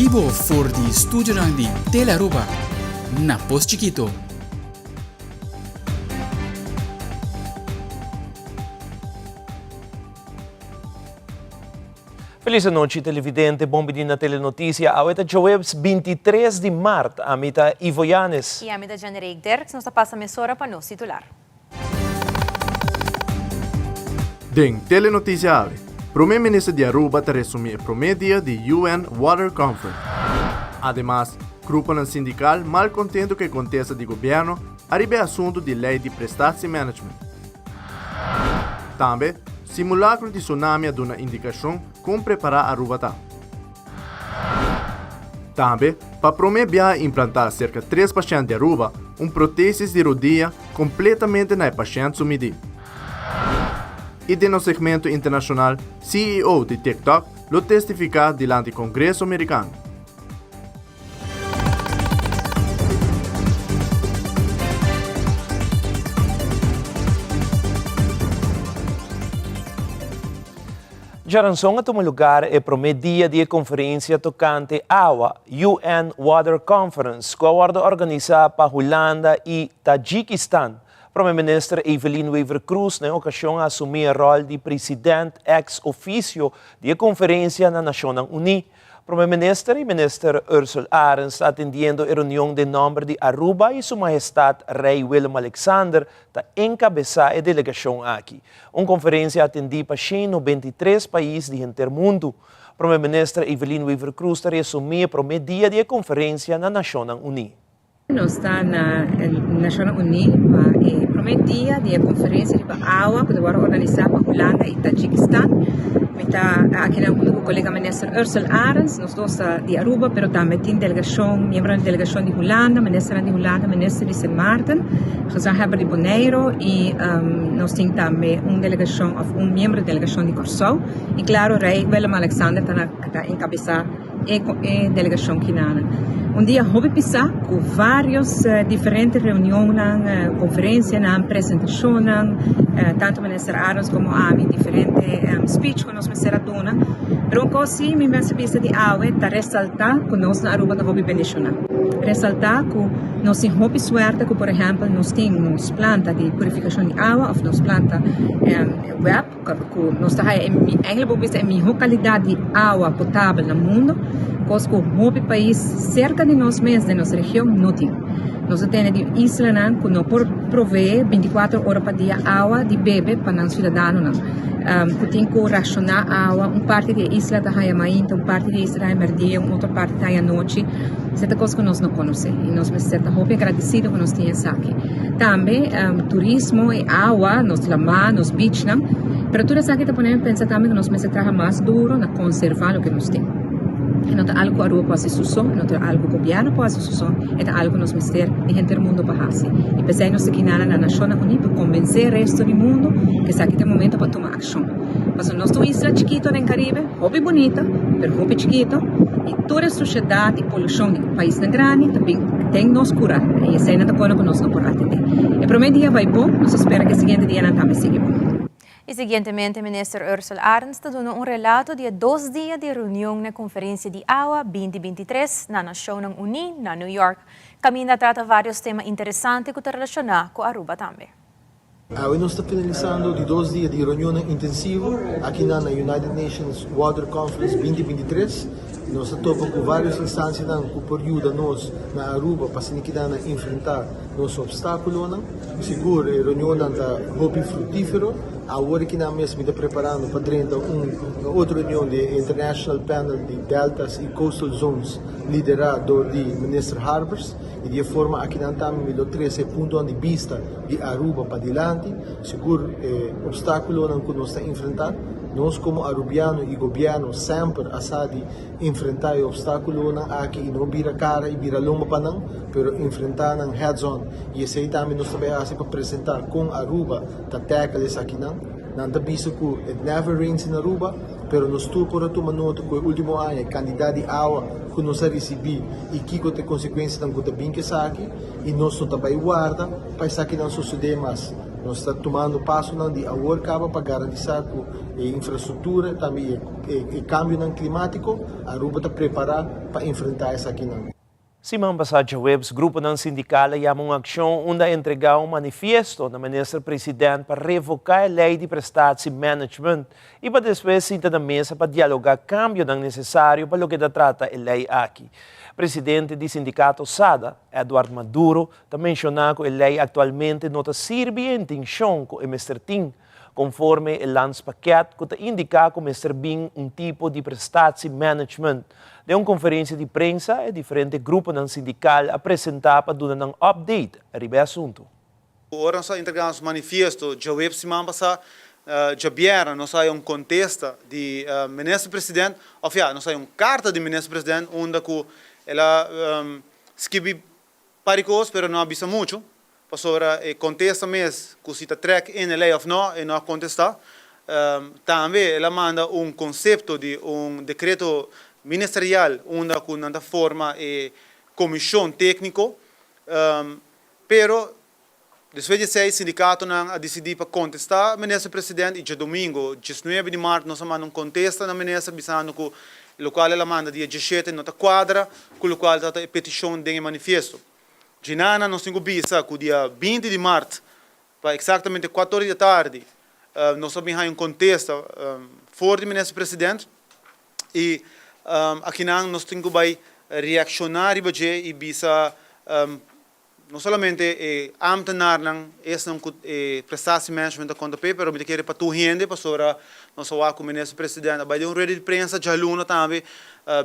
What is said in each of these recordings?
bibo for di studionan di Telearuba na Pos Chikito. Feliz anochi televidente, bon bini na Telenoticia. Awe ta djoebs 23 di maart. Ami ta Ivo Yanes. Y ami ta Janeriek Dirks. Nos ta pasa mesora pa nos titular. Den Telenoticia awe, Prome Minister di Aruba ta resumi e prome dia di UN Water Conference. Ademas, gruponan sindical malcontento cu e contesta di gobierno ariba e asunto di ley di prestatiemanagement. Tambe, simulacro di tsunami a duna indicacion con prepara Aruba ta. Tambe, pa prome biaha implanta cerca tres pashent di Aruba un protesis di rodia completamente na e pashent su midi. Y den nos segmento internacional, CEO di TikTok lo testifica dilanti Congreso Mericano. Djaranson a tuma lugar e prome dia di e conferencia tocante awa, UN Water Conference, cu a wordo organisa pa Hulanda y Tajikistan. Prome Minister Evelyn Wever-Croes na e ocasion a asumi e rol di president ex officio di e conferencia na Nacionnan Uni. Prome Minister y Minister Ursell Arends ta atendiendo e reunion den nomber di Aruba y Su Mahestad Rey Willem-Alexander ta encabesa e delegacion aki. Un conferencia atendi pa 193 pais di henter mundo. Prome Minister Evelyn Wever-Croes ta resumi e prome dia di e conferencia na Nacionnan Uni. Nos ta na Nashonnan Uní pa e promé dia di e konferensia riba awa ku ta wòrdu organisá pa Hulanda i Tajikistan. Mi ta akinan huntu ku kolega Minister Ursell Arends, nos dos ta di Aruba pero tambe tin delegashon, miembronan di delegashon di Hulanda, ministernan di Hulanda, minister di Sint Maarten, gezaghebber di Boneiru i nos tin tambe un delegashon òf un miembro di delegashon di Kòrsou i klaro Rei Willem-Alexander ta enkabesá. E e delegacion kinana. Un dia hopi pisa cu varios diferente reunionnan, conferencianan, presentacionnan, tanto Minister Arends como ami diferente speech cu nos mester a duna. Pero un cos si mi mester bisa di awe ta resalta cu nos na Aruba ta hopi bendiciona. Resalta cu nos tin hopi suerte cu por ehempel nos tin nos planta di purificacion di awa of nos planta web. Ku nos ta haya e eigenlijk bo bisa e miho kalidat di awa potabel na mundo, kos ku hopi pais serka di nos mes den nos region no tin. Nos ta tene di islanan ku no por provee bintikuater ora pa dia awa di bebe pa nan siudadanonan, ku tin ku rashoná awa, un parti di e isla ta haya mainta, un parti di e isla ta haya merdia, un otro parti ta haya anochi. Esei ta kos ku nos no konosé i nos mester ta hopi agradesido ku nos tin esaki. Tambe turismo, e awa, nos lamá, nos beachnan, pero tur esaki ta pone mi pensa tambe ku nos mester traha mas duro na konservá loke nos tin. E no ta algu ku Aruba por hasi su so, e no ta algu ku gobièrnu por hasi su so, e ta algu ku nos mester di henter mundu pa hasi. I p'esei nos ta kinana na Nashonnan Uní pa konvensé e resto di mundu ku esaki ta e momento pa tuma akshon. Pasobra nos ta un isla chikito den Karibe, hopi bunita, pero hopi chikito, i tur e sushedat i polushon di paisnan grandi ta bin den nos kura, i eseinan ta pone ku nos no por atendé. E promé dia bai bon, nos ta spera ku e siguiente dianan tambe sigui bon. I siguientemente Minister Ursell Arends ta duna un relato di e dos dia di reunion na Konferensia di Awa binti 23 na Nashonnan Uní na New York. Kaminda a trata vários tema interesante ku ta relashoná ku Aruba tambe. Awe nos ta finalisando di dos dia di reunionnan intensivo akinan na United Nations Water Conference 2023. Nos ta topa ku varios instancianan ku por yuda nos na Aruba pa asina kidanan enfrenta nos obstaculonan. Sigur e reunionnan ta hopi fructifero. Awor akinan mes mi ta preparando pa drenta un otro reunion di e International Panel di Deltas y Coastal Zones lidera dor di Minister Harbers y di e forma akinan tambe mi lo trece e puntonan di bista di Aruba padilanti, sigur e obstaculonan cu nos ta enfrenta, nos como Arubiano y Gobierno semper a sa di enfrenta e obstaculonan aki y no bira cara y bira lomba pa nan, pero enfrenta nan heads on y esey tambe nos ta bay haci pa presenta con Aruba ta tackle esakinan. Nan ta bisa cu it never rains in Aruba, pero nos tur por a tuma nota cu e ultimo aña e cantidad di awa cu nos a ricibi y kico ta e consecuencianan cu ta bin cu esaki. I nos no ta bai warda pa esakinan sosodé mas. Nos ta tumando pasonan di awor kaba pa garantisa ku e infrastruktura tambe e kambionan klimátiko, Aruba ta prepará pa enfrentá esakinan. Siman pasá djaweps gruponan sindikal a yama un akshon unda a entregá un manifiesto na minister president pa revoká e lei di prestatie management i pa despues sinta na mesa pa dialogá kambionan nesesario pa loke ta trata e lei aki. Presidente di sindikato sada, Edward Maduro, ta menshoná ku e lei aktualmente no ta sirbi e intenshon ku e mester tin, konforme e landspakket ku ta indiká ku mester bin un tipo di prestatiemanagement. Den un konferensia di prensa e diferente gruponan sindikal a presentá pa duna nan update riba e asuntu. Ora nos a entregá nos manifiesto djaweps siman pasá, djabièrnè nos a haya un kontesta di Minister President, òf ya, nos a haya un karta di Minister President unda ku el a skibi Par di kos, pero no a bisa muchu, pasobra e kontesta mes ku si ta trèk in e lei òf nò, e no a kontestá. Tambe el a manda un konsepto di un dekreto ministerial unda ku nan ta forma e komishon tékniko, pero despues di esei sindikatonan a disidí pa kontestá minister president i djadumingu diesnuebe di mart nos a manda un kontesta na minister bisando ku lokual el a manda dia diesshete no ta kuadra ku lokual ta e petishon den e manifiesto. Djinana nos tin ku bisa ku dia 20 di mart pa eksaktamente kuator di atardi nos a bin haña un kontesta for di minister president i akinan nos tin ku bai reakshoná riba dje i bisa No solamente e ambtenarnan, esnan ku e prestatie management ta konta p'e, pero mi ta kere pa tur hende, pasobra nos a wak ku Minister President a bai den un rueda di prensa djaluna tambe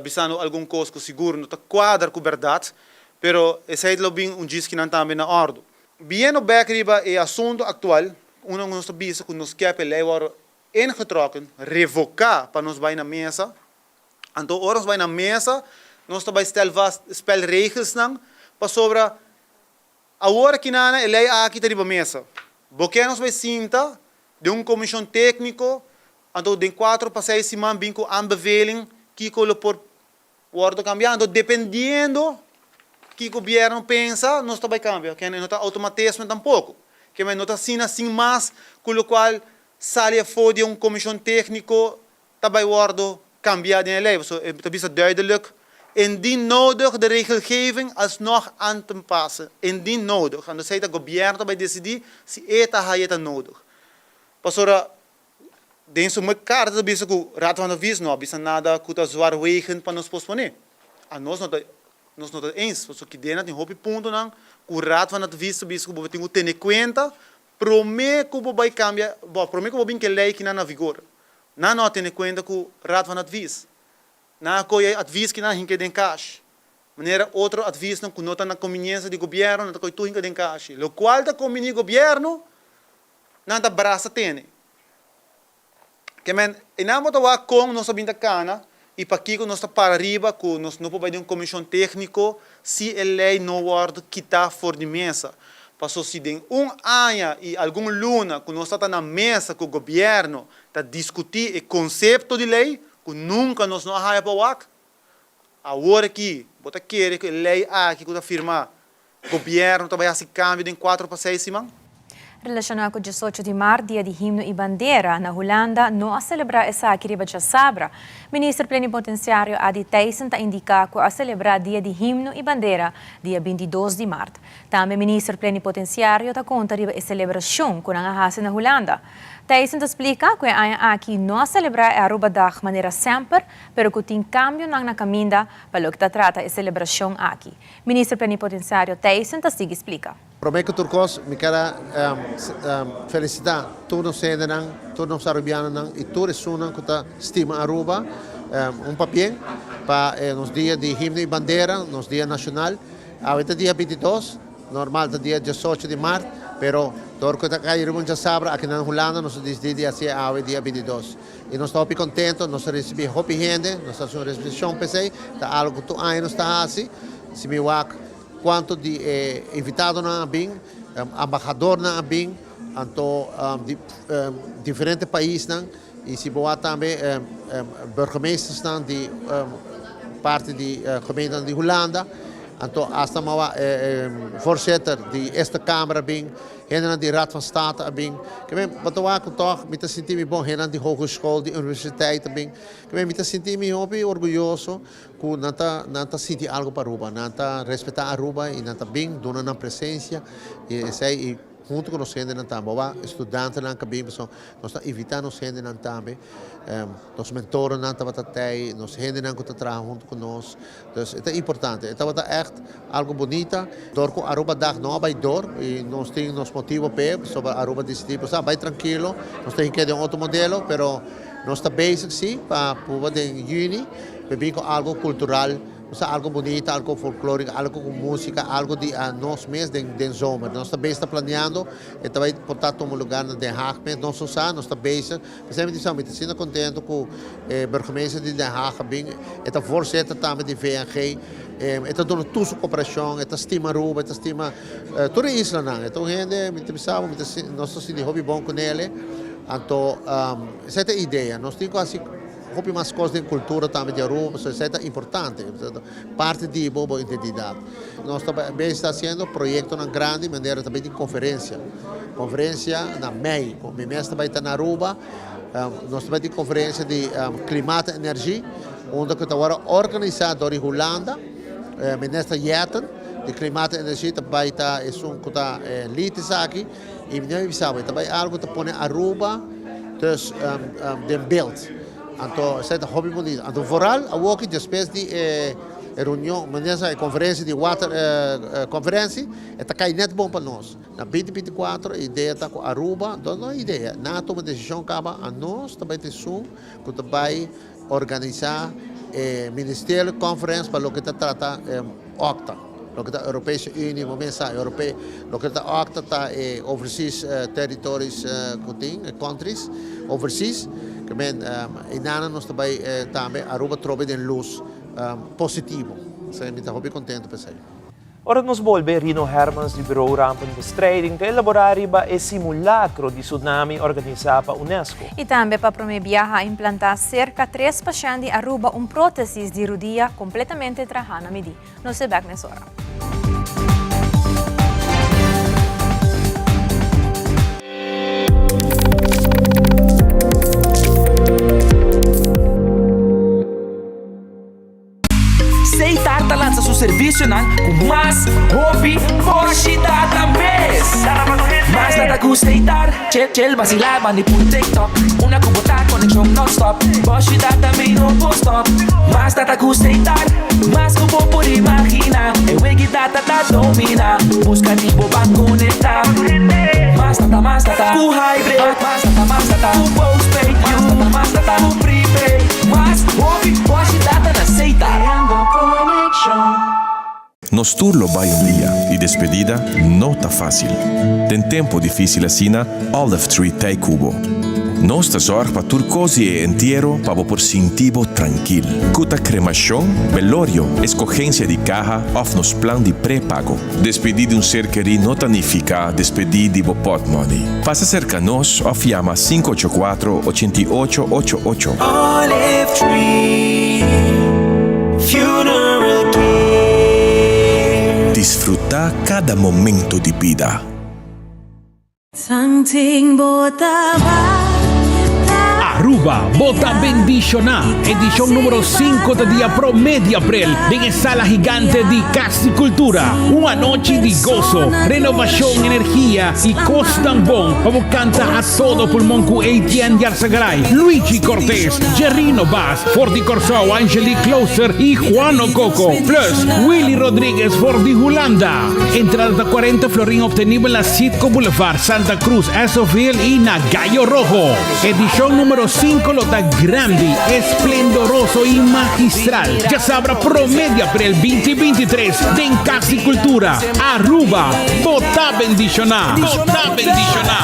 bisando algun kos ku sigur no ta kuadra ku bèrdat, pero esei lo bin un djiskinan tambe na òrdu. Biendo bèk riba e asuntu aktual, unda ku nos ta bisa ku nos ke pa e lei wòrdu ingetrokken, revoká pa nos bai na mesa, Anto ora nos bai na mesa, nos ta bai stel vast spelregelsnan, pasobra awor aki nana e lei aki ta riba mesa. Bo ke nos bai sinta den un komishon tekniko, anto den kuater pa seis siman bin ku aanbeveling kiko lo por wordo kambia. Anto dependiendo ki gobierno pensa nos ta bai kambia. Kende no ta automatisme tampoko. Kende no ta asina sin mas ku lokual sali afo di un komishon tekniko ta bai wordo cambia den e ley, pasobra e ta bisa duidelijk, indien nodig de regelgeving alsnog aan te passen, indien nodig, anto esey ta gobierno ta bai decidi si e ta haya ta nodig. Pasobra den su carta ta bisa cu Raad van Advies no a bisa nada cu ta zwaarwegend pa nos pospone. Anos no ta nos no ta eens, pasobra kidena tin hopi puntonan cu Raad van Advies ta bisa cu bo tin cu tene cuenta prome cu bo bai cambia, bo prome cu bo bin cu e ley kinan na vigor. Nan no a tene kuenta ku Raad van Advies. Nan a kohe e advies ki nan a hinka den kashi. Manera otro adviesnan ku no ta na kombiniensia di gobièrnu, nan ta kohe tur hinka den kashi. Lokual ta kombiní gobièrnu, nan ta brasa tene. Ke men, e nan bo ta wak kon nos a bin ta kana i pakiko nos ta para riba ku nos no por bai den un komishon tékniko si e lei no wòrdu kitá for di mesa. Paso si den un aña i algun luna ku nos ta ta na mesa ku gobièrnu ta diskutí e konsepto di lei ku nunka nos no a haya pa wak, awor aki bo ta kere ku e lei aki ku ta firmá Gobierno ta bai hasi cambio den cuatro pa seis siman? Relaciona cu 18 di maart, Dia di Himno y Bandera, na Hulanda no a celebra esaki riba djasabra. Minister Plenipotenciario Adi Thijssen ta indica cu a celebra Dia di Himno y Bandera dia 22 di maart. Tambe Minister Plenipotenciario ta conta riba e celebracion cu nan a haci na Hulanda. Thijssen ta splica cu e aña aki no a celebra e Arubadag manera semper, pero cu tin cambionan na caminda pa loke ta trata e celebracion aki. Minister Plenipotenciario Thijssen ta sigui splica. Prome ku tur kos mi ker a felisitá tur nos hendenan, tur nos arubianonan i tur esunnan ku ta stima Aruba un pabien pa nos dia di himno i bandera, nos dia nashonal. Awe ta dia 22, normal ta dia 18 di mart, pero dor ku ta kai riba un djasabra aki na Hulanda nos a disidí di hasié awe dia 22. I nos ta hopi kontento, nos a risibí hopi hende, nos ta hasi un resepshon p'esei, ta algu ku tur aña nos ta hasi. Si mi wak kuantu di e invitadonan a bin, embahadornan a bin, anto di diferente paisnan, i si bo wak tambe burgemeestersnan di parti di gemeentenan di Hulanda. Anto hasta mawa e voorzitter di Eerste Kamer a bin, hendenan di Raad van State a bin. Ke men, bo ta wak ku tòg mi ta sinti mi bon, hendenan di hogeschool, di universiteit a bin. Ke men, mi ta sinti mi hopi orguyoso ku nan ta nan ta sinti algu pa Aruba, nan ta respetá Aruba i nan ta bin duna nan presensia i esei i huntu ku nos hendenan tambe. Bo wak estudantenan ku a bin pasobra nos ta invitá nos hendenan tambe, nos mentorennan tabata tei, nos hendenan ku ta traha huntu ku nos. Dus e ta importante. E tabata ègt algu bunita. Dor ku Arubadag no a bai dor i nos tin nos motibo p'e, pasobra Aruba disidí bo sa bai trankilo, nos ta hink'é den otro modelo, pero nos ta bezig sí pa pruba den yüni pa bin ku algu kultural, bo sa algu bunita, algu folklóriko, algu ku músika, algu di nos mes den den zomer. Nos ta bezig ta planeando, e ta bai por ta tuma lugar na Den Haag mes, nos no sa, nos ta bezig. P'esei mi di sa, mi ta asina kontentu ku e burgemeester di Den Haag a bin, e ta voorzitter tambe di VNG, e ta duna tur su koperashon, e ta stima Aruba, e ta stima tur e islanan. E ta un hende, mi ta bisa bo, mi ta nos ta sinti hopi bon ku nele. Anto esei ta e idea, nos tin ku hasi hopi mas kos den kultura tambe di Aruba, pasobra esei ta importante, parti di bo, bo identidat. Nos ta bezig ta hasiendo proyektonan grandi manera ta bin tin konferensia. Konferensia na mei, ku mi mes ta bai ta na Aruba, nos ta bai tin konferensia di klimaat en energie, unda ku ta wòrdu organisá dor di Hulanda. Minister Jetten di klimaat en energie ta bai ta esun ku ta lead esaki i mi debe bisa bo e ta bai algu ta pone Aruba dus den beeld. Anto esei ta hopi bunita. Anto vooral awoki despues di e reunion, manera e konferensia di water konferensie, e ta kai nèt bon pa nos. Na binti binti kuatro e idea ta ku Aruba, no no idea, nan a tuma desishon kaba anos ta bai ta esun ku ta bai organisá e Ministerial Conference pa loke ta trata OCTA, loke ta Europese Unie, bo mes sa Europe, loke ta OCTA ta e overseas territories ku tin, e countries overseas, ke men einanan nos ta bai tambe Aruba trobe den lus positivo, esei mi ta hopi kontento pa esei. Ora nos bolbe, Rino Hermans di Bureau Rampenbestrijding ta elaborá riba e simulacro di tsunami organisá pa UNESCO. I tambe pa promé biaha a implantá serka tres pashènt di Aruba un prótesis di rudia kompletamente trahá na midí. Nos ta bèk mesora. Seitar ta lansa su servisionan ku mas hopi boshi data mes. Mas data ku Seitar, chel chel basila bandi pul TikTok. Una ku bo ta konekshon non-stop, boshi data mei no por stop. Mas data ku Seitar, mas ku bo por imagina. E wegi data ta domina, buska di bo ban konekta. Mas data, mas data ku hybrid, mas data, mas data ku postpaid, mas data, mas data ku prepaid. Mas hopi boshi data na Setar. Nos tur lo bai un dia y despedida no ta facil. Den tempo dificil asina, Olive Tree t'ei cu bo. Nos ta zorg pa tur cos di e entiero pa bo por sinti bo trankil. Cu ta cremacion, velorio, escogencia di caha of nos plan di prepago. Despedí di un ser kerí no ta nifiká despedí di bo pòtmòni. Pasa serka nos òf yama 584 88 88. Olive Tree Funeral Care. Disfrutá kada momento di bida. Aruba, bo ta bendiciona! Edicion numero cinco ta dia prome di april den e sala gigante di Cas di Cultura. Un anochi di goso, renovacion, energia y cosnan bon pa bo canta a todo pulmon cu Etienne Yarzagaray, Luigi Cortez, Jerrino Baas, for di Corsou, Angelique Klooster y Juano Coco, plus Willy Rodriguez for di Hulanda. Entrada ta 40 florin obtenibel na Citgo Boulevard, Santa Cruz, Esso Hill y na Gallo Rojo. Edicion numero 5 lo ta grandi, esplendoroso y magistral. Djasabra prome di april 2023 den Cas di Cultura, Aruba. Bo ta bendiciona! Bo ta bendiciona!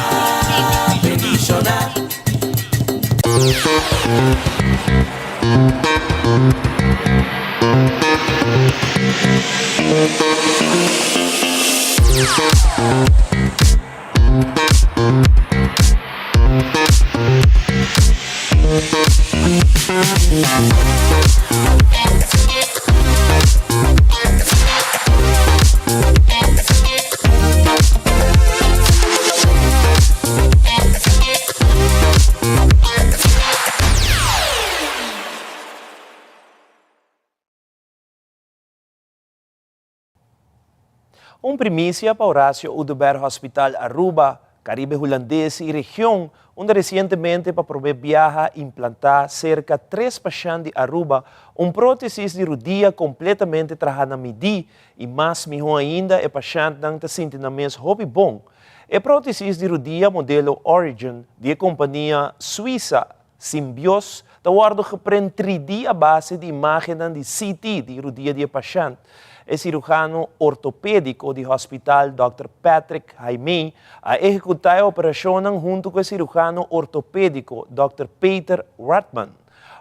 Un primicia pa Horacio Oduber Hospital Aruba, Caribe Hulandes y region, unda recientemente pa prome biaha implanta cerca tres pashent di Aruba un protesis di rudia completamente traha na midi y mas miho ainda e pashentnan ta sinti nan mes hopi bon. E protesis di rudia modelo Origin di e compania Suiza Symbios ta wòrdu geprent 3D a base di imágennan di CT di rudia di e pashènt. E siruhano ortopédiko di hòspital dòkter Patrick Haimey a ehekutá e operashonnan huntu ku e siruhano ortopédiko dòkter Peter Radman.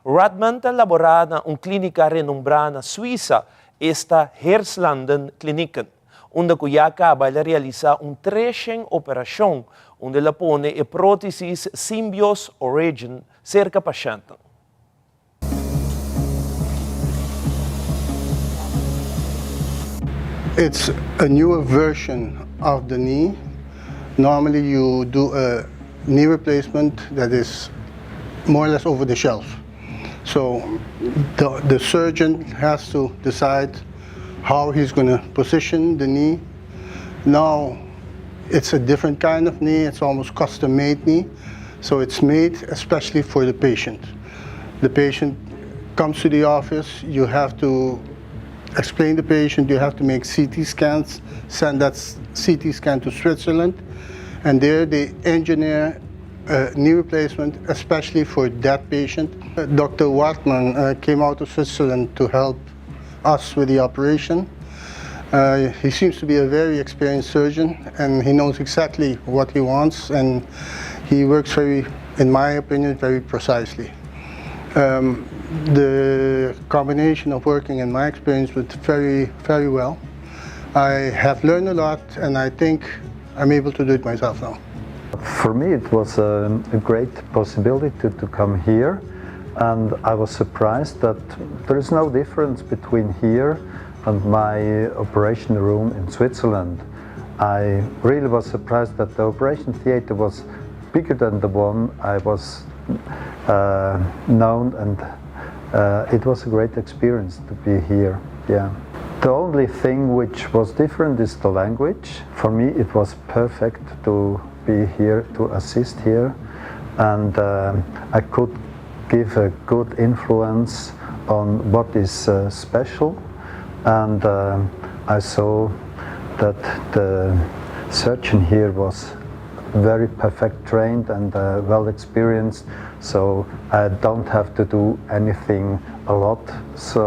Radman ta laborá na un klínika renombrá na Suisa, esta Hirslanden Kliniken. unda ku ya kaba el a realisá un treshen operashon unda el a pone e prótesis Symbios Origin serka pashèntnan. It's a newer version of the knee. Normally you do a knee replacement that is more or less over the shelf. So the the surgeon has to decide how he's going to position the knee. Now it's a different kind of knee, it's almost custom made knee. So it's made especially for the patient. The patient comes to the office, you have to explain the patient, you have to make CT scans, send that CT scan to Switzerland, and there they engineer a knee replacement, especially for that patient. Dr. Wartman came out of Switzerland to help us with the operation. He seems to be a very experienced surgeon and he knows exactly what he wants and he works very, in my opinion, very precisely. The combination of working and my experience with very, very well. I have learned a lot and I think I'm able to do it myself now. For me it was a, a great possibility to, to come here and I was surprised that there is no difference between here and my operation room in Switzerland. I really was surprised that the operation theater was bigger than the one I was known and it was a great experience to be here. Yeah. The only thing which was different is the language. For me it was perfect to be here, to assist here and I could give a good influence on what is special and I saw that the surgeon here was very perfect trained and well experienced so I don't have to do anything a lot so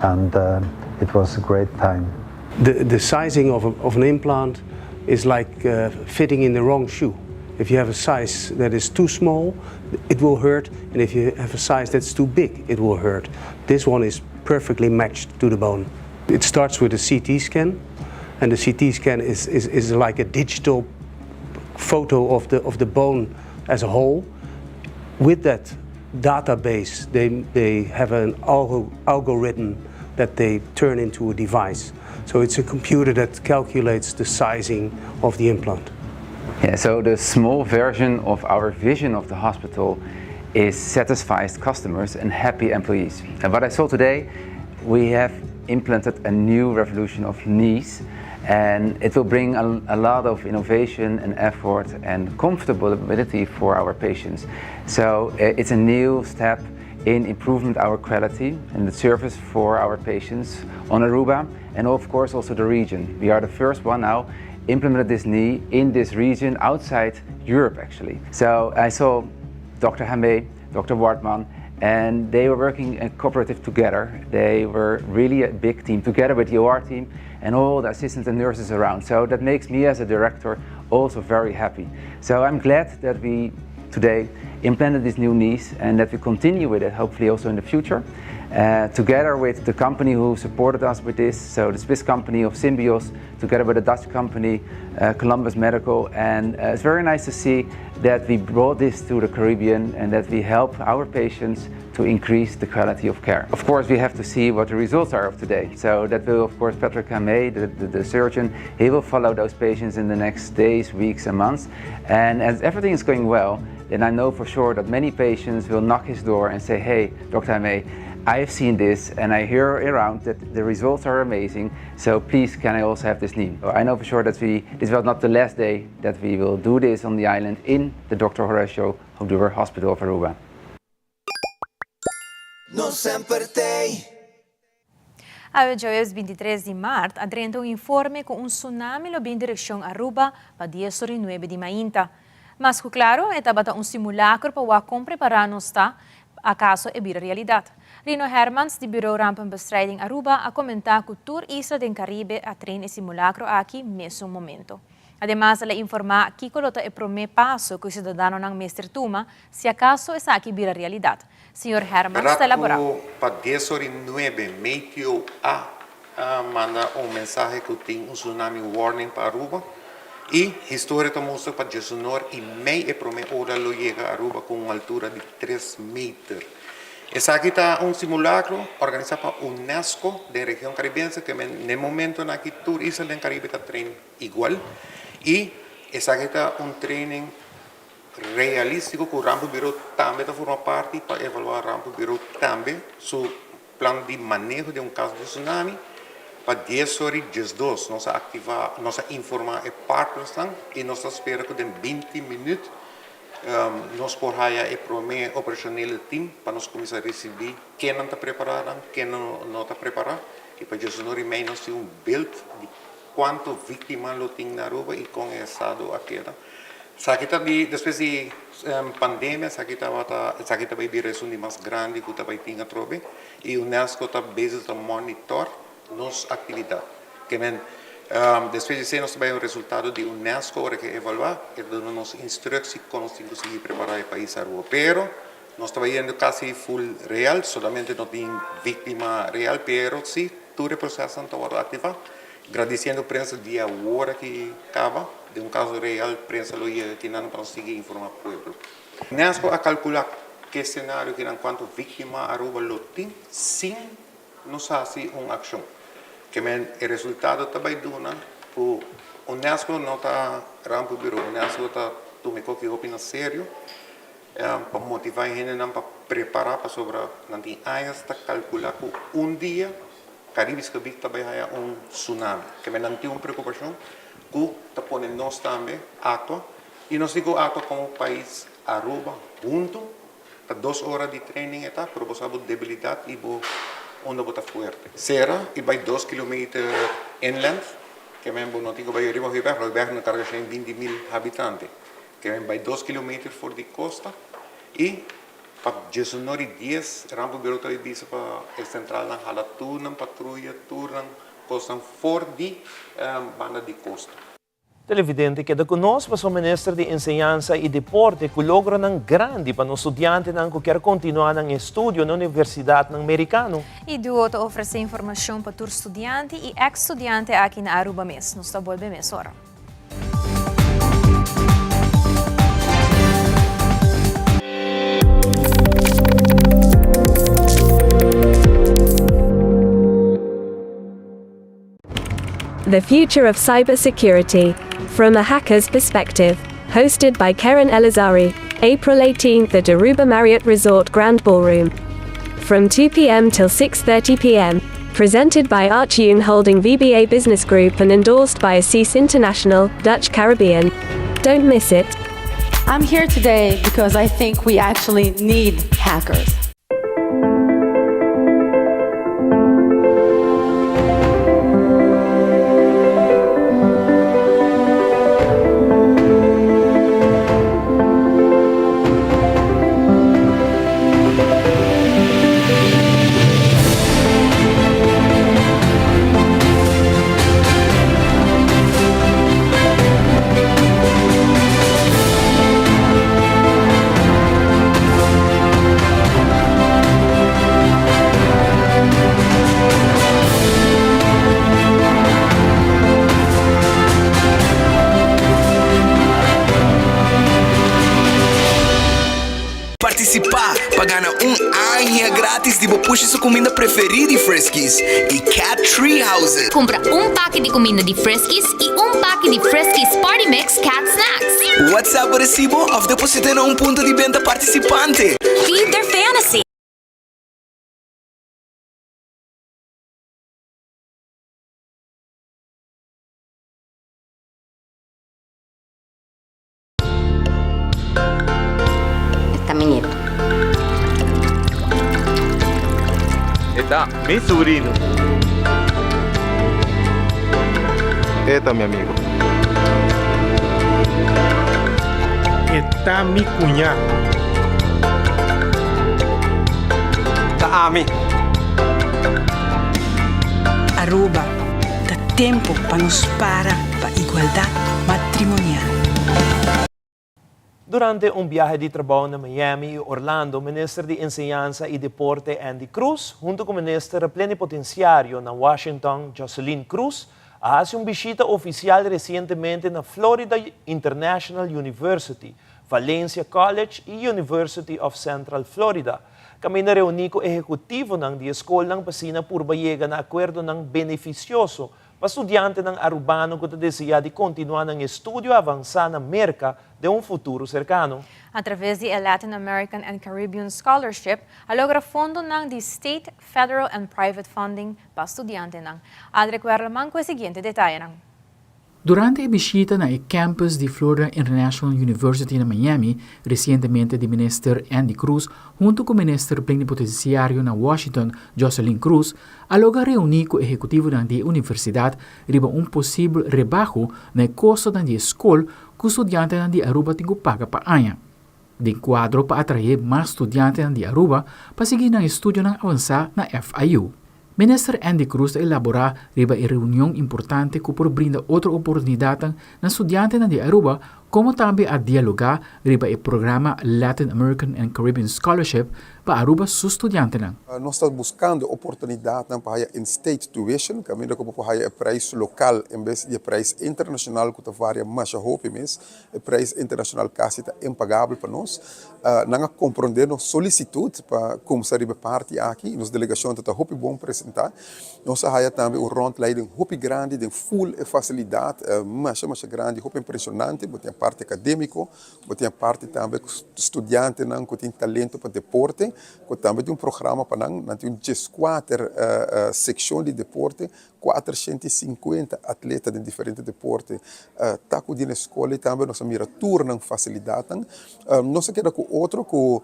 and it was a great time. The, the sizing of, a, of an implant is like fitting in the wrong shoe. If you have a size that is too small, it will hurt, and if you have a size that's too big, it will hurt. This one is perfectly matched to the bone. It starts with a CT scan, and the CT scan is, is, is like a digital photo of the, of the bone as a whole. With that database, they, they have an algo algorithm that they turn into a device. So it's a computer that calculates the sizing of the implant. Yeah, so the small version of our vision of the hospital is satisfied customers and happy employees. And what I saw today, we have implanted a new revolution of knees and it will bring a, a lot of innovation and effort and comfortability for our patients. So it's a new step in improvement our quality and the service for our patients on Aruba and of course also the region. We are the first one now implemented this knee in this region outside Europe actually. So I saw Dr. Hame, Dr. Wartman, and they were working in cooperative together. They were really a big team together with the OR team and all the assistants and nurses around. So that makes me as a director also very happy. So I'm glad that we today implanted these new knees and that we continue with it hopefully also in the future. Together with the company who supported us with this, so the Swiss company of Symbios, together with the Dutch company Columbus Medical, and it's very nice to see that we brought this to the Caribbean and that we help our patients to increase the quality of care. Of course, we have to see what the results are of today. So that will, of course, Patrick Hamé, the, the, the surgeon, he will follow those patients in the next days, weeks and months. And as everything is going well, then I know for sure that many patients will knock his door and say, hey, Dr. Hamé, I have seen this and I hear around that the results are amazing, so please can I also have this knee? I know for sure that we, this was not the last day that we will do this on the island in the Dr. Horacio Oduber Hospital of Aruba. Nos semper t'ey. Awe djaweps 23 di mart a drenta un informe ku un tsunami lo bin direkshon Aruba pa dies ora i nuebe di mainta. Mas ku klaro e tabata un simulakro pa wak kon prepará nos ta akaso e bira realidat. Rino Hermans di Bureau Rampenbestrijding Aruba a komentá ku tur isla den Karibe a train e simulakro aki mesun momento. Ademas el a informá kiko lo ta e promé paso ku e siudadanonan mester tuma si akaso esaki bira realidat. Señor Hermans ta elaborá. Rato pa dies ora i nuebe, Meteo a manda un mensahe ku tin un tsunami warning pa Aruba i historia ta mustra pa diesunor i mei e promé ola lo yega Aruba ku un altura di tres meter. Esaki ta un simulakro organisá pa UNESCO den region Karibense ke men n'e momentonan aki tur isla den Karibe ta train igual i esaki ta un training realístiko ku Rampenbureau tambe ta forma parti pa evaluá Rampenbureau tambe su plan di maneho den un kaso di tsunami. Pa dies ora i diesdos nos a aktivá, nos a informá e partnersnan i nos ta spera ku den binti minüt nos por haya e promé operashonele tim pa nos kuminsá risibí kennan ta prepará nan, kennan no ta prepará i pa diesunora i mei nos tin un beld di Cuanto victima lo tin na Aruba y con e estado a keda. Esaki ta di despues di pandemia esaki tabata esaki ta bay bira esun di mas grandi cu ta bay tin atrobe y UNESCO ta bezig ta monitor nos actividad. Ke men despues di esey nos ta bay un resultado di UNESCO ora ke evalua e ta duna nos instructie con nos tin cu sigui prepara e pais Aruba. Pero nos ta bayendo casi full real solamente no tin victima real pero si Tur e prosesonan ta wòrdu aktivá. Gradisiendo prensa di awor aki kaba. Den un kaso real prensa lo yega kinan pa nos sigui informá pueblo. Unesco a kalkulá ke senario kinan kuantu víktima Aruba lo tin sin nos hasi un akshon. Ke men e resultado ta bai duna ku Unesco no ta ramp biro, Unesco ta tuma e koki hopi na serio pa motivá e hendenan pa prepará pasobra nan tin añas ta kalkulá ku un dia Karibis Gebied ta bai haña un tsunami. Keme nan tin un preokupashon ku ta pone nos tambe aktua i nos tin ku aktua komo pais Aruba huntu. Ta dos ora di training e ta pero bo sa bo debilidat i bo unda bo ta fuerte. Sera i bai dos kilometer inland keme bo no tin ku bai riba Hooiberg. Hooiberg no karga shen binti mil habitante. Ke men bai dos kilometer for di kosta i pa diesunor i dies Rampenbureau ta bai bisa pa e sentralnan hala tur nan patruya, tur nan kosnan for di banda di kosta. Televidente keda ku nos pasobra Minister di Enseñansa i Deporte ku logronan grandi pa nos studiantenan ku kier kontinuá nan estudio na universidatnan merikano. I duo ta ofresé informashon pa tur studiante i eks studiante aki na Aruba mes. Nos ta bolbe mesora. The Future of Cybersecurity From a Hacker's Perspective. Hosted by Karen Elazari, April 18th at Aruba Marriott Resort Grand Ballroom. From 2 p.m. till 6:30 p.m. Presented by Archune Holding VBA Business Group and endorsed by Assis International, Dutch Caribbean. Don't miss it. I'm here today because I think we actually need hackers. Partisipá pa gana un aña gratis di bo pushi su kuminda preferí di Friskies i Cat Tree Houses. Kumpra un paki di kuminda di Friskies i un paki di Friskies Party Mix Cat Snacks. WhatsApp bo resibo òf deposit'é na un punto di benta partisipante. Feed their fantasy! Ta mi subrino. E ta mi amigo. E ta mi cuña. Ta ami. Aruba, ta tempo pa nos para pa igualdad matrimonial. Durante un biahe di trabou na Miami y Orlando, Minister di Enseñansa y Deporte Endy Croes, hunto cu Minister Plenipotenciario na Washington Joseline Croes, a haci un bishita oficial recientemente na Florida International University, Valencia College y University of Central Florida, caminda reuni cu ehecutivonan di e scolnan pa asina purba yega na acuerdonan beneficioso Pa studiantenan arubano ku ta deseá di kontinuá nan estudio avansá na Merka den un futuro serkano. A traves di e Latin American and Caribbean Scholarship a logra fondonan di state, federal and private funding pa studiantenan. Aldrich Werleman ku e siguiente detayenan. Durante e bishita na e campus di Florida International University na Miami resientemente di Minister Endy Croes hunto ku Minister Plenipotenciario na Washington Joseline Croes a logra reuní ku ehekutivonan di e universidat riba un posibel rebaho na e kostonan di e skol ku studiantenan di Aruba tin ku paga pa aña. Den kuadro pa atraé mas studiantenan di Aruba pa sigui nan estudionan avansá na FIU. Minister Endy Croes ta elaborá riba e reunion importante ku por brinda otro oportunidatnan na studiantenan di Aruba komo tambe a dialogá riba e programa Latin American and Caribbean Scholarship pa Aruba su studiantenan. Nos ta buskando oportunidatnan pa haya in-state tuition, kaminda ku bo por haya e prijs lokal en bes di e prijs internashonal ku ta varia masha hopi mes. E prijs internashonal kasi ta impagabel pa nos. Nan a komprondé nos solisitut pa kumsa riba e parti aki i nos delegashon ta ta hopi bon presentá. Nos a haya tambe un rondleiding hopi grandi den ful e fasilidat masha masha grandi, hopi impreshonante. Bo tin e parti akadémiko, Bo tin e parti tambe ku studiantenan ku tin talento pa deporte, ku tambe tin un programa pa nan. Nan tin un dieskuater sekshon di deporte, kuatershentu i sinkuenta atleta den diferente deporte ta ku di na e skol i tambe nos a mira tur nan fasilidatnan. Nos a keda ku otro ku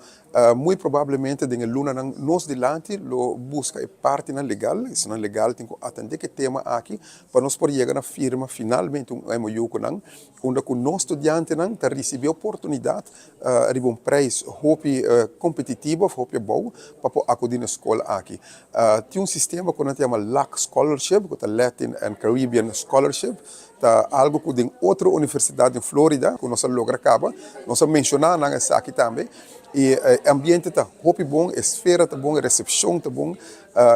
Muy probablemente den e lunanan nos dilanti lo buska e partinan legal, esnan legal tin ku atendé ku e tema aki pa nos por yega na firma finalmente un MOU ku nan, unda ku nos studiantenan ta risibí oportunidat riba un prijs hopi kompetitivo òf hopi abou pa por akudí na e skol aki. Tin un sistema ku nan ta yama LAC Scholarship, ku ta Latin and Caribbean Scholarship, Ta algo ku den otro universidat den Florida ku nos a logra kaba. Nos a menshoná nan esaki tambe. I e ambiente ta hopi bon, e sfera ta bon, e resepshon ta bon.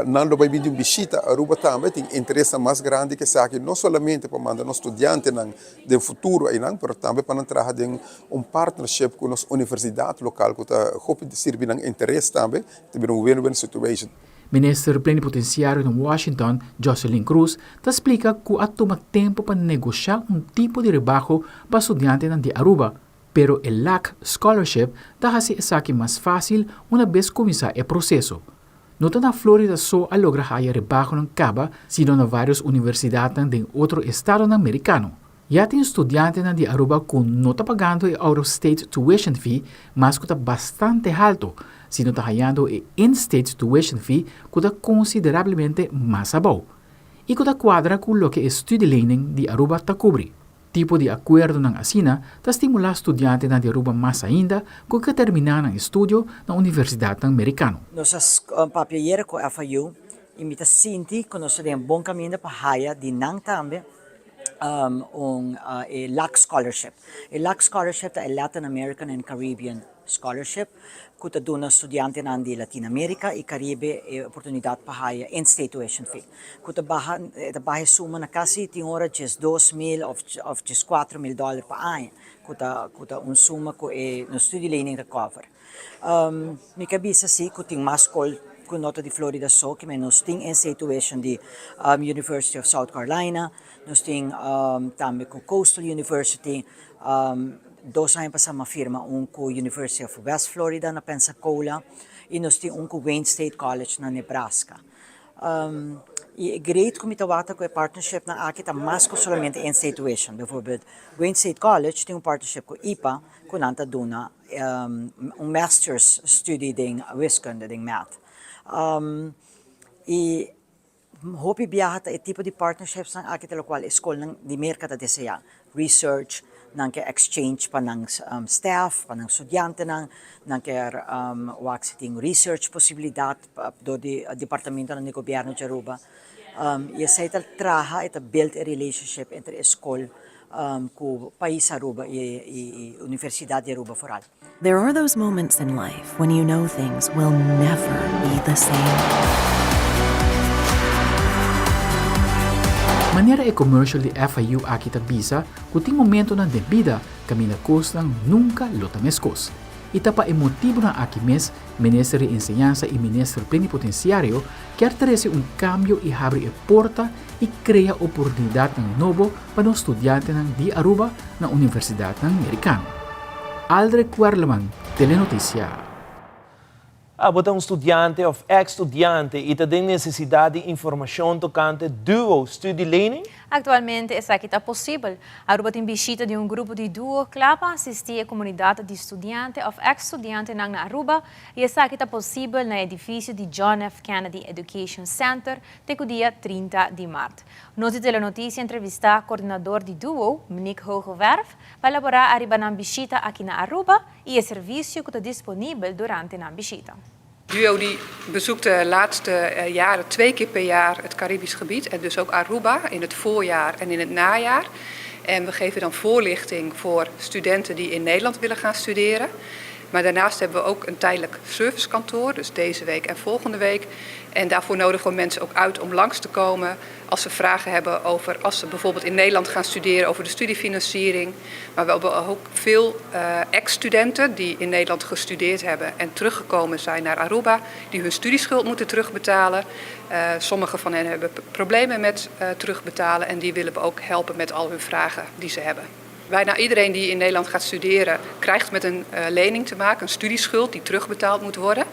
Nan lo bai bini un bishita Aruba tambe. Tin interesnan mas grandi ku esaki, no solamente pa manda nos studiantenan den futuro einan, pero tambe pa nan traha den un partnership ku nos universidat lokal ku ta hopi sirbi nan interes tambe. Ta bira un win-win situation. Minister Plenipotenciario na Washington, Joseline Cruz, ta splica cu a tuma tempo pa negocia un tipo di rebaho pa studiantenan di Aruba, pero e LAC Scholarship ta haci esaki mas facil una bes cuminsa e proceso. No ta na Florida so a logra haya rebahonan caba, sino na varios universidadnan den otro estadonan Mericano. Ya tin studiantenan di Aruba cu no ta pagando e out of state tuition fee mas cu ta bastante halto, sino ta hayando e in state tuition fee cu ta considerablemente mas abou y cu ta cuadra cu loke e studielening di Aruba ta cubri. Tipo di acuerdonan asina ta stimula studiantenan di Aruba mas ainda cu ke termina nan estudio na universidadnan Mericano. Nos a papia ayera cu FIU y mi ta sinti cu nos ta den bon caminda pa haya di nan tambe. un e LAC Scholarship. E LAC Scholarship ta e Latin American and Caribbean Scholarship ku ta duna studiantenan di Latin Amerika i Karibe e oportunidat pa haya in-state tuition fee ku ta baha e ta baha e suma na kasi tin ora diesdos mil òf òf dieskuater mil dòler pa aña ku ta ku ta un suma ku e nos studielening ta cover. Mi ke bisa si ku tin mas skol ku no ta di Florida so, kimen nos tin in-state tuition di University of South Carolina, nos tin tambe ku Coastal University, dos aña pasá mi a firma un ku University of West Florida na Pensacola i nos tin un ku Wayne State College na Nebraska. I e great ku mi ta wak ta ku e partnershipnan aki ta mas ku solamente in-state tuition. Bijvoorbeeld Wayne State College tin un partnership ku ipa ku nan ta duna un masters studie den wiskunde, den math. Y hopi biaha ta e tipo di partnershipsnan aki ta locual e scolnan di Merca ta desea. Research, nan ke exchange pa nan staff, pa nan studiantenan, nan kier wak si tin research posibilidad door di departamentonan di gobierno di Aruba. Y esey ta traha, e ta build e relationship entre e scol cu pais Aruba y Universidad di Aruba vooral. There are those moments in life when you know things will never be the same. Manera e commercial di FIU aki ta bisa cu tin momentonan den bida caminda cosnan nunca lo ta mescos. Y ta pa e motibonan aki mes Minister di Enseñansa y Minister Plenipotenciario kier trece un cambio y habri e porta y crea oportunidadnan nobo pa nos studiantenan di Aruba na universidadnan Mericano. Aldrich Werleman, Telenoticia. Abo ta un studiante of ex studiante y ta den necesidad di informacion tocante Duo Studielening? Actualmente esaki ta posibel. Aruba tin bishita di un grupo di Duo cla pa asisti e comunidad di studiante of ex studiantenan na Aruba y esaki ta posibel na edificio di John F. Kennedy Education Center te cu dia 30 di maart. Nos di Telenoticia entrevista coordinador di Duo, Monique Hoogewerf, pa elabora ariba nan bishita aki na Aruba y e servicio cu ta disponibel durante nan bishita. Duo die bezoekt de laatste eh, jaren twee keer per jaar het Caribisch gebied en dus ook Aruba in het voorjaar en in het najaar. En we geven dan voorlichting voor studenten die in Nederland willen gaan studeren. Maar daarnaast hebben we ook een tijdelijk servicekantoor, dus deze week en volgende week. En daarvoor nodigen we mensen ook uit om langs te komen als ze vragen hebben over, als ze bijvoorbeeld in Nederland gaan studeren over de studiefinanciering. Maar we hebben ook veel uh, ex-studenten die in Nederland gestudeerd hebben en teruggekomen zijn naar Aruba, die hun studieschuld moeten terugbetalen. Uh, sommige van hen hebben problemen met uh, terugbetalen en die willen we ook helpen met al hun vragen die ze hebben. Bijna iedereen die in Nederland gaat studeren krijgt met een uh, lening te maken, een studieschuld die terugbetaald moet worden.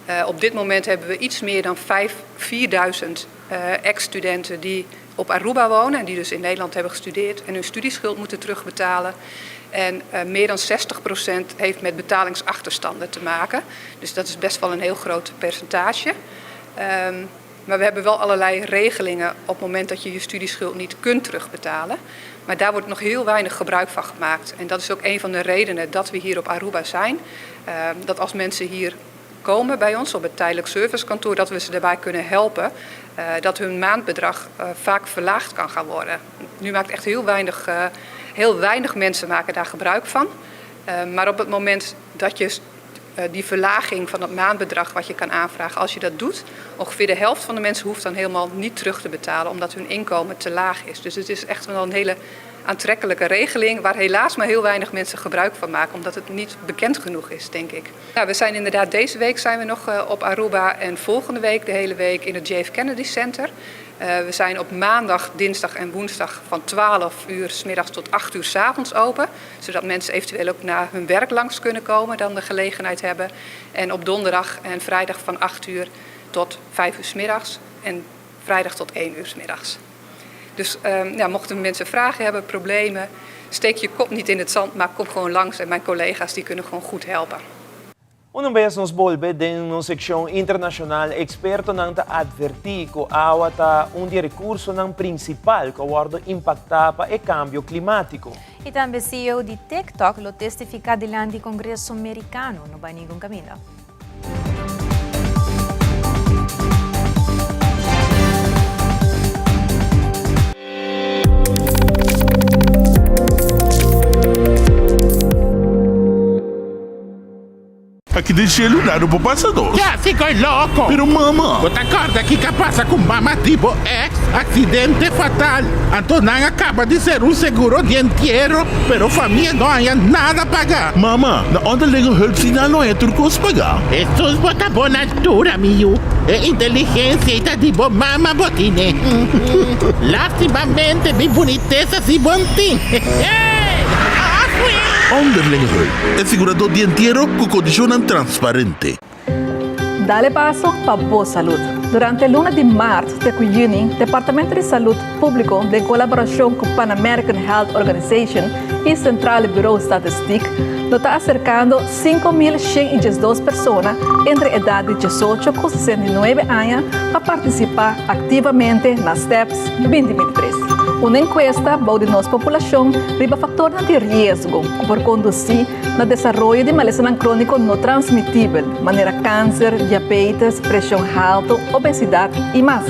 Uh, op dit moment hebben we iets meer dan 4000 uh, ex-studenten die op Aruba wonen en die dus in Nederland hebben gestudeerd en hun studieschuld moeten terugbetalen. En uh, meer dan 60% heeft met betalingsachterstanden te maken. Dus dat is best wel een heel groot percentage. Um, maar we hebben wel allerlei regelingen op het moment dat je je studieschuld niet kunt terugbetalen. Maar daar wordt nog heel weinig gebruik van gemaakt. En dat is ook een van de redenen dat we hier op Aruba zijn. Uh, dat als mensen hier komen bij ons op het tijdelijk servicekantoor, dat we ze daarbij kunnen helpen. Uh, dat hun maandbedrag uh, vaak verlaagd kan gaan worden. Nu maakt echt heel weinig, uh, heel weinig mensen maken daar gebruik van. maar op het moment dat je die verlaging van het maandbedrag wat je kan aanvragen, als je dat doet, ongeveer de helft van de mensen hoeft dan helemaal niet terug te betalen omdat hun inkomen te laag is. Dus het is echt wel een hele aantrekkelijke regeling waar helaas maar heel weinig mensen gebruik van maken, omdat het niet bekend genoeg is, denk ik. Nou, we zijn inderdaad deze week zijn we nog uh, op Aruba en volgende week de hele week in het JF Kennedy Center. Uh, we zijn op maandag, dinsdag en woensdag van 12 uur s middags tot 8 uur s avonds open. Zodat mensen eventueel ook na hun werk langs kunnen komen, dan de gelegenheid hebben. En op donderdag en vrijdag van 8 uur tot 5 uur s middags en vrijdag tot 1 uur s middags. Dus um, ja, mochten mensen vragen hebben, problemen, steek je kop niet in het zand, maar kom gewoon langs. En mijn collega's die kunnen gewoon goed helpen. Unabes nos bolbe den nos seccion internacional, expertonan ta adverti cu awa ta un di e recursonan principal cu a wordo impacta pa e cambio climatico. Y tambe CEO di TikTok lo testifica dilanti Congreso Mericano. No bay ningun caminda. Aki den shelu nada por pasa nos. Ya si koe loko. Pero mama. Bo ta kòrda kiko a pasa ku mama di bo ex? Aksidente fatal. Anto nan a kaba di ser un seguro di entiero, pero famia no haña nada paga. Mama, na onderlinge hulp si nan lo haña tur kos paga. Hesus bo ta bon altura mi yu. E inteligensia ei ta di bo mama bo tine. Lastimamente mi bunitesa si bon tin. Onderlinge hulp, e siguradó di entiero ku kondishonnan transparente. Dale paso pa bo salud. Durante luna di maart te cu juni, Departamento di Salud Publico den colaboracion cu Pan American Health Organization y Centrale Bureau Statistiek lo ta acercando 5112 persona entre edad di 18 cu 69 aña pa participa activamente na STEPS 2023, un encuesta bou di nos populacion riba factornan di riesgo cu por conduci na desaroyo di malesanan crónico no transmitibel, manera cáncer, diabetes, presion halto, obesidad y mas.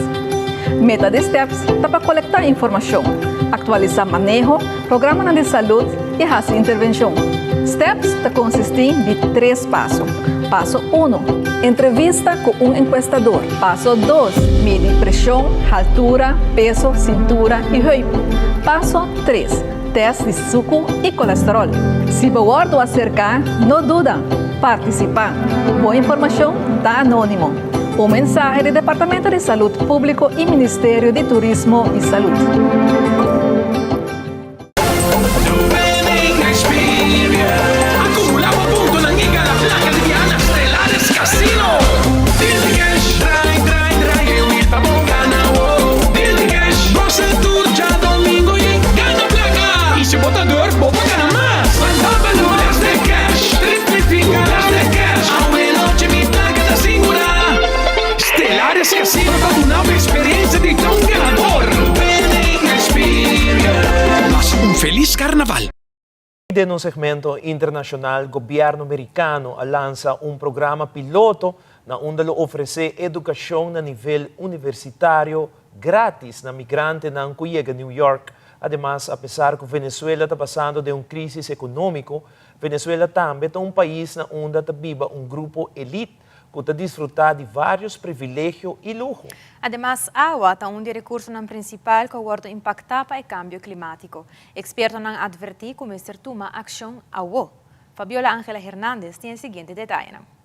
Meta di STEPS ta pa colecta informacion, actualisa maneho, programanan di salud y haci intervencion. STEPS ta consisti di tres paso. Paso uno, Entrevista cu un encuestador. Paso dos, Midi presion, haltura, peso, cintura y heup. Paso tres, Test di suku i kolesterol. Si bo wòrdu aserká, no duda, partisipá. Bo informashon ta anónimo. Un mensahe di Departamento di Salud Públiko i Ministerio di Turismo i Salud. Acumula bo puntonan y gana placa di biaha na Stellaris Casino. Deal di cash, draai, draai, draai e wiel pa bo gana, oh. Deal di cash, goza tur djadomingo y gana placa. Y si bo ta durf, bo por gana mas. Van Dobbel, las de cash, triple fica, las de cash. Awe noche mi placa ta sigura. Stellaris Casino ta duna bo experiencia di ta un ganador. Winning experience. Pasa un feliz carnaval. Den un segmento internacional, gobierno Mericano a lansa un programa piloto na unda lo ofrece educacion na nivel universitario gratis na migrantenan cu yega New York. Ademas, apesar cu Venezuela ta pasando den un crisis economico, Venezuela tambe ta un pais na unda ta biba un grupo elite cu ta disfruta di varios privilegio y luho. Ademas, awa ta un di e recursonan principal cu a wordo impacta pa e cambio climatico. Ekspertonan atvertí ku mester tuma akshon awo. Fabiola Angela Hernandez tin e siguiente detayenan.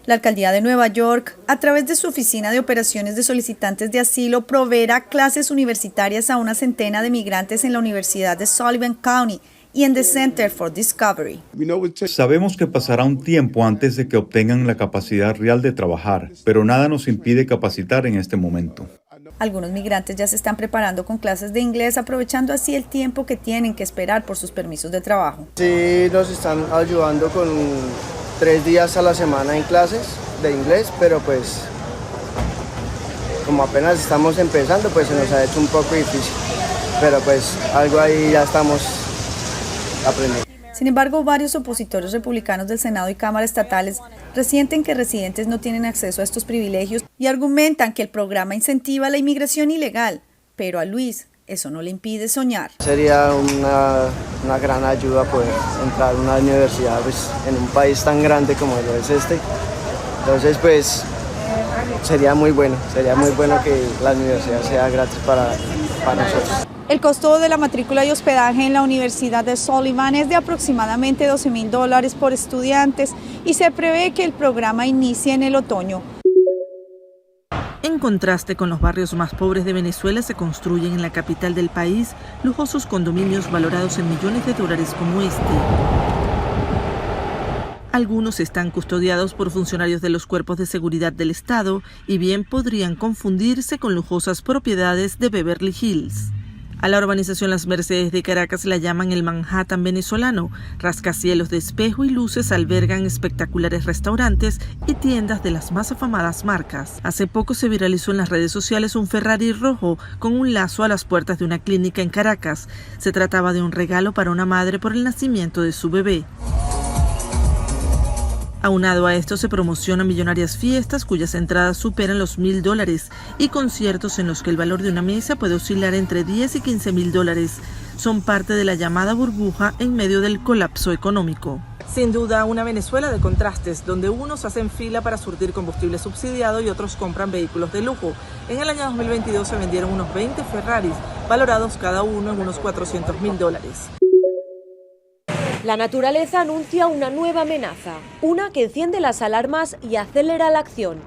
La Alcaldía de Nueva York, a través de su Oficina de Operaciones de Solicitantes de Asilo, proveerá clases universitarias a una centena de migrantes en la Universidad de Sullivan County y en The Center for Discovery. Sabemos que pasará un tiempo antes de que obtengan la capacidad real de trabajar, pero nada nos impide capacitar en este momento. Algunos migrantes ya se están preparando con clases de inglés, aprovechando así el tiempo que tienen que esperar por sus permisos de trabajo. Sí, nos están ayudando con tres días a la semana en clases de inglés, pero pues como apenas estamos empezando, pues se nos ha hecho un poco difícil. Pero pues algo ahí ya estamos aprendiendo. Sin embargo, varios opositores republicanos del Senado y Cámara estatales resienten que residentes no tienen acceso a estos privilegios y argumentan que el programa incentiva la inmigración ilegal. Pero a Luis eso no le impide soñar. Sería una, una gran ayuda poder entrar a una universidad pues, en un país tan grande como lo es este. Entonces, pues sería muy bueno, sería muy bueno que la universidad sea gratis para, para nosotros. El costo de la matrícula y hospedaje en la Universidad de Sullivan es de aproximadamente 12 mil dólares por estudiantes y se prevé que el programa inicie en el otoño. En contraste con los barrios más pobres de Venezuela, se construyen en la capital del país lujosos condominios valorados en millones de dólares como este. Algunos están custodiados por funcionarios de los cuerpos de seguridad del Estado y bien podrían confundirse con lujosas propiedades de Beverly Hills. A la urbanización Las Mercedes de Caracas la llaman el Manhattan venezolano. Rascacielos de espejo y luces albergan espectaculares restaurantes y tiendas de las más afamadas marcas. Hace poco se viralizó en las redes sociales un Ferrari rojo con un lazo a las puertas de una clínica en Caracas. Se trataba de un regalo para una madre por el nacimiento de su bebé. Aunado a esto, se promocionan millonarias fiestas cuyas entradas superan los mil dólares y conciertos en los que el valor de una mesa puede oscilar entre 10 y 15 mil dólares. Son parte de la llamada burbuja en medio del colapso económico. Sin duda, una Venezuela de contrastes, donde unos hacen fila para surtir combustible subsidiado y otros compran vehículos de lujo. En el año 2022 se vendieron unos 20 Ferraris, valorados cada uno en unos 400 mil dólares. La naturaleza anuncia una nueva amenaza, una que enciende las alarmas y acelera la acción.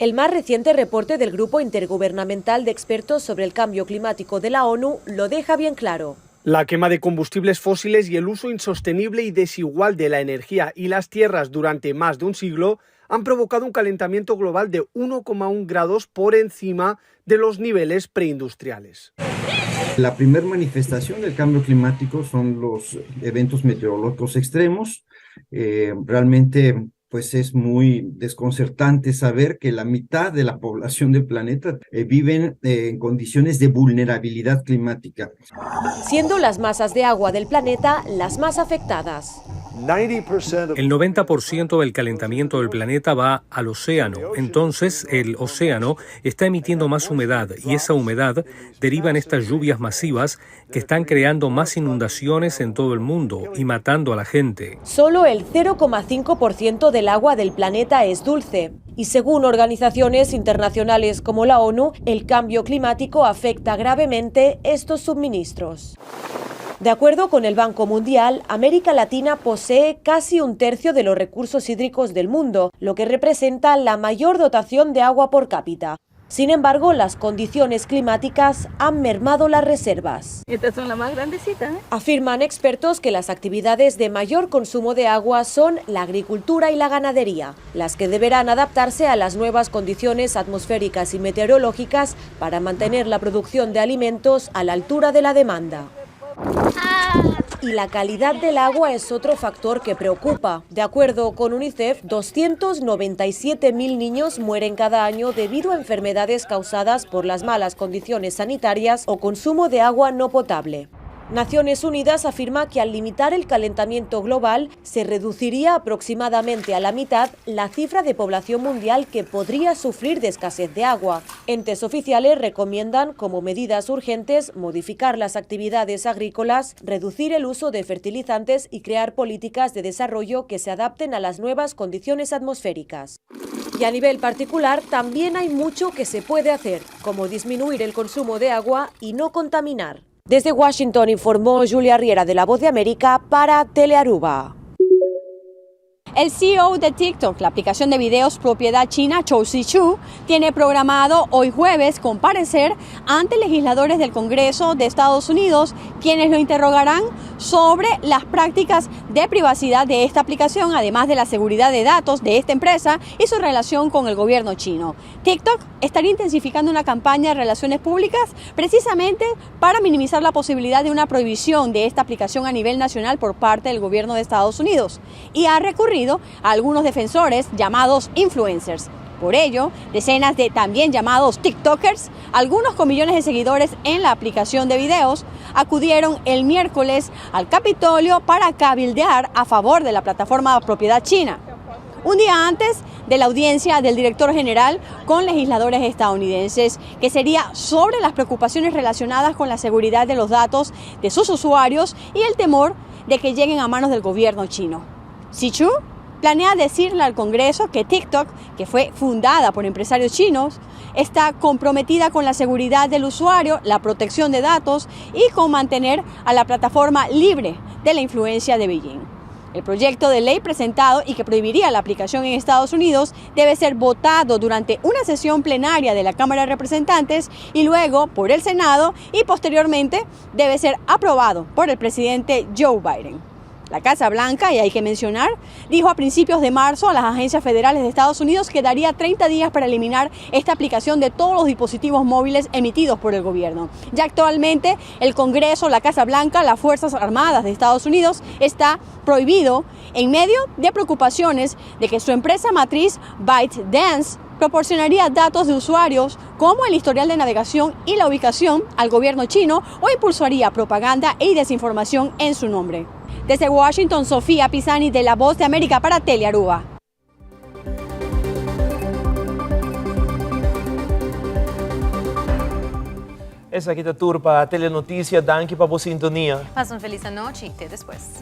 El más reciente reporte del Grupo Intergubernamental de Expertos sobre el Cambio Climático de la ONU lo deja bien claro. La quema de combustibles fósiles y el uso insostenible y desigual de la energía y las tierras durante más de un siglo han provocado un calentamiento global de 1,1 grados por encima de los niveles preindustriales. La primera manifestación del cambio climático son los eventos meteorológicos extremos. Eh, realmente pues es muy desconcertante saber que la mitad de la población del planeta eh, viven eh, en condiciones de vulnerabilidad climática. Siendo las masas de agua del planeta las más afectadas. El 90% del calentamiento del planeta va al océano. Entonces, el océano está emitiendo más humedad y esa humedad deriva en estas lluvias masivas que están creando más inundaciones en todo el mundo y matando a la gente. Solo el 0,5% del agua del planeta es dulce. Y según organizaciones internacionales como la ONU, el cambio climático afecta gravemente estos suministros. De acuerdo con el Banco Mundial, América Latina posee casi un tercio de los recursos hídricos del mundo, lo que representa la mayor dotación de agua por cápita. Sin embargo, las condiciones climáticas han mermado las reservas. Estas son las más grandecitas. ¿eh? Afirman expertos que las actividades de mayor consumo de agua son la agricultura y la ganadería, las que deberán adaptarse a las nuevas condiciones atmosféricas y meteorológicas para mantener la producción de alimentos a la altura de la demanda. Y la calidad del agua es otro factor que preocupa. De acuerdo con UNICEF, 297.000 niños mueren cada año debido a enfermedades causadas por las malas condiciones sanitarias o consumo de agua no potable. Naciones Unidas afirma que al limitar el calentamiento global se reduciría aproximadamente a la mitad la cifra de población mundial que podría sufrir de escasez de agua. Entes oficiales recomiendan como medidas urgentes modificar las actividades agrícolas, reducir el uso de fertilizantes y crear políticas de desarrollo que se adapten a las nuevas condiciones atmosféricas. Y a nivel particular también hay mucho que se puede hacer, como disminuir el consumo de agua y no contaminar. Desde Washington informó Julia Riera de La Voz de América para Telearuba. El CEO de TikTok, la aplicación de videos propiedad china Chou Chu, tiene programado hoy jueves comparecer ante legisladores del Congreso de Estados Unidos, quienes lo interrogarán sobre las prácticas de privacidad de esta aplicación, además de la seguridad de datos de esta empresa y su relación con el gobierno chino. TikTok estaría intensificando una campaña de relaciones públicas precisamente para minimizar la posibilidad de una prohibición de esta aplicación a nivel nacional por parte del gobierno de Estados Unidos y ha recurrido a algunos defensores llamados influencers. Por ello, decenas de también llamados TikTokers, algunos con millones de seguidores en la aplicación de videos, acudieron el miércoles al Capitolio para cabildear a favor de la plataforma propiedad china. Un día antes de la audiencia del director general con legisladores estadounidenses, que sería sobre las preocupaciones relacionadas con la seguridad de los datos de sus usuarios y el temor de que lleguen a manos del gobierno chino. Sichu planea decirle al Congreso que TikTok, que fue fundada por empresarios chinos, está comprometida con la seguridad del usuario, la protección de datos y con mantener a la plataforma libre de la influencia de Beijing. El proyecto de ley presentado y que prohibiría la aplicación en Estados Unidos debe ser votado durante una sesión plenaria de la Cámara de Representantes y luego por el Senado y posteriormente debe ser aprobado por el presidente Joe Biden. La Casa Blanca, y hay que mencionar, dijo a principios de marzo a las agencias federales de Estados Unidos que daría 30 días para eliminar esta aplicación de todos los dispositivos móviles emitidos por el gobierno. Ya actualmente el Congreso, la Casa Blanca, las Fuerzas Armadas de Estados Unidos está prohibido en medio de preocupaciones de que su empresa matriz ByteDance proporcionaría datos de usuarios como el historial de navegación y la ubicación al gobierno chino o impulsaría propaganda y desinformación en su nombre. Desde Washington, Sofía Pisani de La Voz de América para Telearuba. Esaki ta tur pa Telenoticia. Danki pa bo sintonia. Pasa un feliz anochi. Te despues.